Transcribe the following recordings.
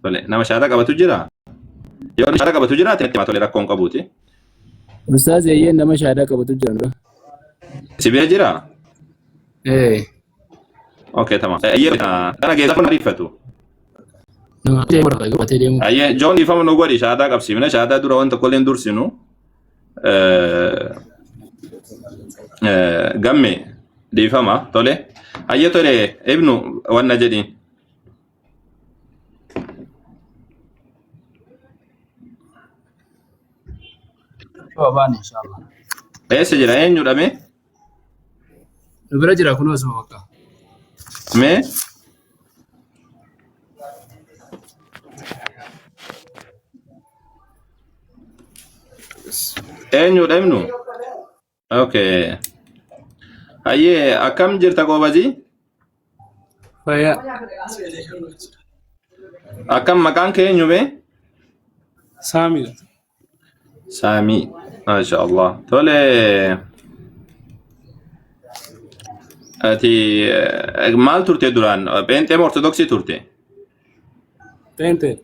Tole nama shahaadaa qabatu jira? Yoo shahaadaa qabatu jiraate natti himaa tole rakkoon qabuuti. Ustaaz eeyyeen nama shahaadaa qabatu jira dura. Si bira jira? Ee. Okay tamam. Eeyyee kana keessaa kun ariifatu. Nama qabatee deemu. Ayyee Joon dhiifama nu godhi shahaadaa qabsiifna shahaadaa dura wanta tokkollee hin dursinu. Gamme dhiifama tole. Ayyee tole ibnu wanna jedhiin. Babaan inshallah. Eessa jira eenyudha mee? Nu bira jira kunoo osuma bakka. Mee? Eenyudha ibnu? Okay. Hayyee akkam jirta goobazii? Fayyaa. Akkam maqaan kee eenyu bee? Saamii. Saamii. Maasha Allah. Tole. Ati maal turte duraan? Pheenxee moo Ortodoksii turte? Pheenxee.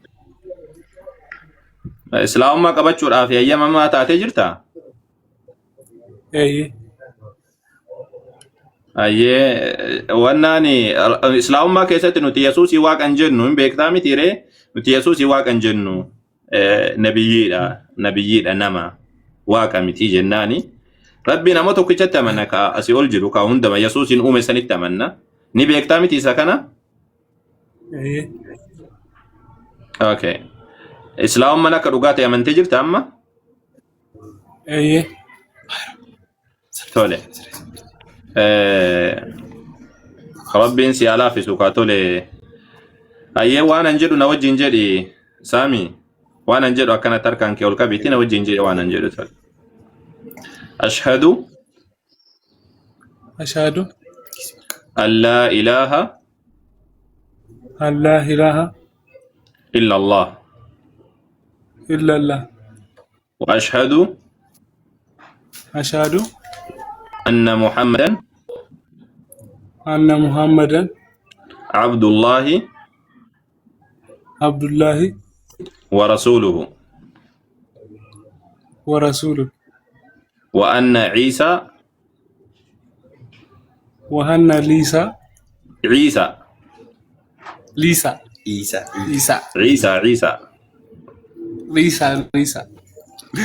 Islaamummaa qabachuudhaaf hayyamamaa taatee jirtaa? Eeyyee. Ayyee wannaan islaamummaa keessatti nuti Yesuusii waaqa hin jennu hin beektaa miti ree nuti Yesuusii waaqa hin jennu nabiyyiidha nabiyyiidha nama waaqa miti jennaani rabbi nama tokkichatti amanna ka asii ol jiru ka hundama Yesuusiin uume sanitti amanna ni beektaa miti isa kana Eeyyee. Okay. Islaamummaan akka dhugaa ta'e amantee jirta amma? Eeyyee. Tole. Rabbiin si haa laaffisu kaa tole. Hayyee waan an jedhu na wajjin jedhi Saami. Waan an jedhu akkanatti harkaan kee ol qabiitti na wajjin jedhi waan an jedhu tole. Ashhadu Ashhadu an laa ilaaha an laa ilaaha illa Allah illa Allah. wa ashhadu Ashhadu anna Muhammadan anna Muhammadan abdullahi Abdullahi wa rasuluhu wa rasuluhu wa anna Isa wa anna Lisa Isa Lisa Isa. Isa Isa Isa Lisa Lisa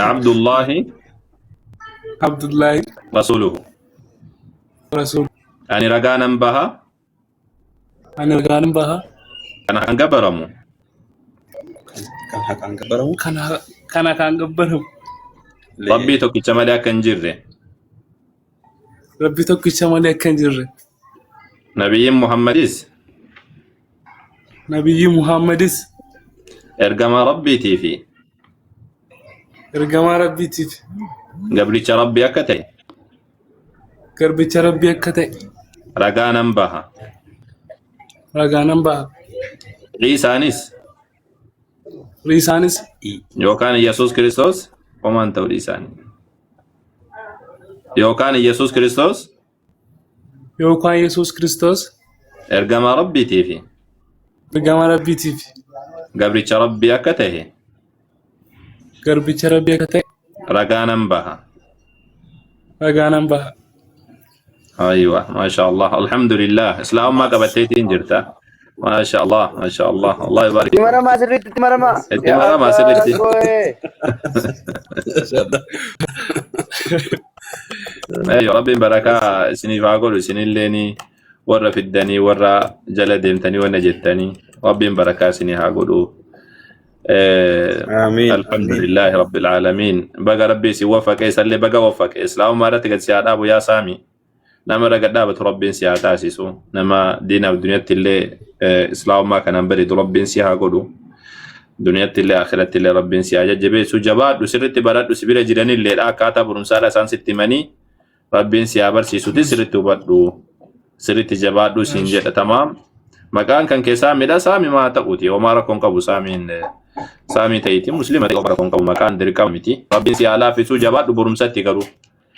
abdullahi Abdullahi rasuluhu Rasul ani ragaa nan baha Ani ragaan baha Kana kan gabbaramu Kan haqaan gabbaramu. kana kan gabbaramu Rabbii tokkicha malee akka hin jirre Rabbi tokkicha malee akka hin jirre Nabiyyiin Muhammadis Nabiyyi Muhammadis ergamaa Rabbiitii fi ergamaa Rabbiitiif gabricha Rabbii akka ta'e Garbicha Rabbii akka ta'e ragaa nan baha. ragaa nan baha. Ciisaanis Riisaanis yookaan Yesuus Kiristoos homaan ta'u dhiisaanii. Yookaan Yesuus Kiristoos yookaan Yesuus Kiristoos ergamaa Rabbiitii fi ergamaa Rabbiitiif gabricha Rabbii akka ta'e garbicha Rabbii akka ta'e ragaa nan baha. ragaa nan baha. Aywa, maasha Allah. Alhamdulillah. Islaamummaa qabatteetiin jirta. Maasha Allah, maasha Allah. Allah yubarik. Itti maramaa sirriitti itti maramaa. Itti maramaa sirriitti. Ayyo, Rabbiin barakaa isiniif haa godhu isinilleen warra fiddanii warra jala deemtanii wanna jettanii Rabbiin barakaa isinii haa godhu. Aamiin. Alhamdulillahi Rabbil Aalamiin. Baga Rabbi isin waffaqe isallee baga waffaqe. Islaamummaa irratti gad si haa dhaabu yaa Saami. Nama irra gad dhaabatu Rabbiin si haa taasisu. Nama diinaaf duniyatti illee islaamummaa kanaan bareedu Rabbiin si haa godhu. Duniyatti illee akhiratti illee Rabbiin si haa jajjabeessu. Jabaadhu sirriitti baradhu si bira jiranilleedha akkaataa barumsaadha isaan sitti himanii Rabbiin si haa barsiisuti sirriitti hubadhu. Sirriitti jabaadhu siin jedha tamaam. Maqaan kan kee saamidha saami maa ta'uti homaa rakkoon qabu saamiin saamii ta'iti muslima ta'e rakkoon qabu maqaan dirqama miti. Rabbiin si haa laaffisuu jabaadhu barumsatti garuu.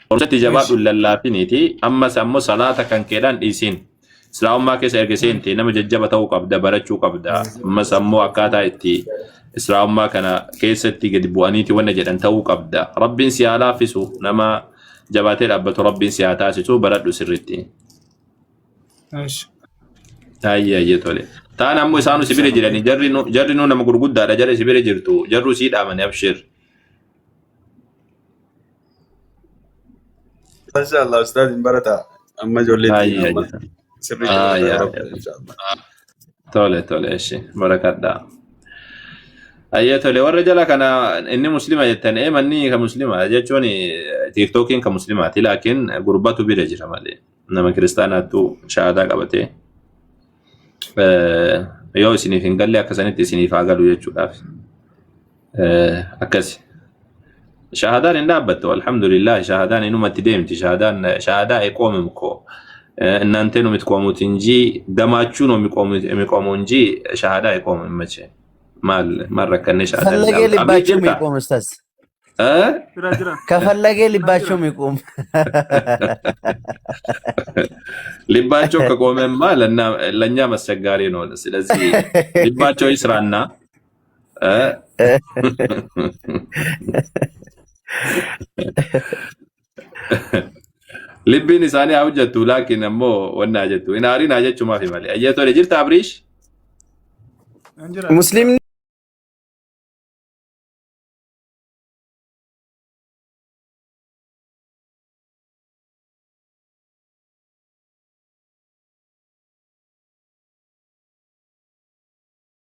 Barumsatti jabaadhu hin lallaafiniiti ammas ammoo salaata kan keedhaan dhiisiin. Islaamummaa keessa erga seente nama jajjaba ta'uu qabda, barachuu qabda. Ammas ammoo akkaataa itti islaamummaa kana keessatti gadi bu'aniiti wanna jedhan ta'uu qabda. Rabbiin si haa laaffisu nama jabaatee dhaabbatu Rabbiin si haa taasisu baradhu sirriitti. Eesh. Ayyee ayyee tole. Taan ammoo isaanu si bira jirani jarri nu jarri nu nama gurguddaadha jarri si bira jirtu jarru sii dhaamani abshir. Masha Allah ustaaz hin barata. Amma ijoollee Ayyee ittiin amma ayyee. sirriitti Ayyee barata ayyee. inshallah. Tole tole eshi barakadhaa. Ayyee tole warra jala kana inni muslima jettan ee manni ka muslima jechuun tiiktookiin ka muslimaati laakiin gurbatu bira jira malee nama kiristaanaattu shahaadaa qabatee yoo isiniif hin galle akka sanitti isiniif haa galu jechuudhaaf akkasi. Shahadaan hin dhaabbattu alhamdulillah shahadaan inumatti deemti shahadaan shahadaa አይቆምም እኮ እናንተ ነው የምትቆሙት እንጂ ደማችሁ ነው የሚቆመው እንጂ ሻሃዳ አይቆምም መቼ ማል ማረከነ ሻሃዳ ከፈለገ እንዳውጣ ልባቸውም ጅርታ ይቆም ኡስታዝ፣ እ Jira jira. ከፈለገ Jira. ልባቸውም ይቆም። ልባቸው ከቆመማ ለእኛ አስቸጋሪ ነው። ስለዚህ ልባቸው ይስራና እ ልቢን isaanii haa hojjettu laakiin ammoo wanna jettu hin aarinaa jechumaaf malee. Ayyee tole jirta Abriish? Nan jira. Muslimni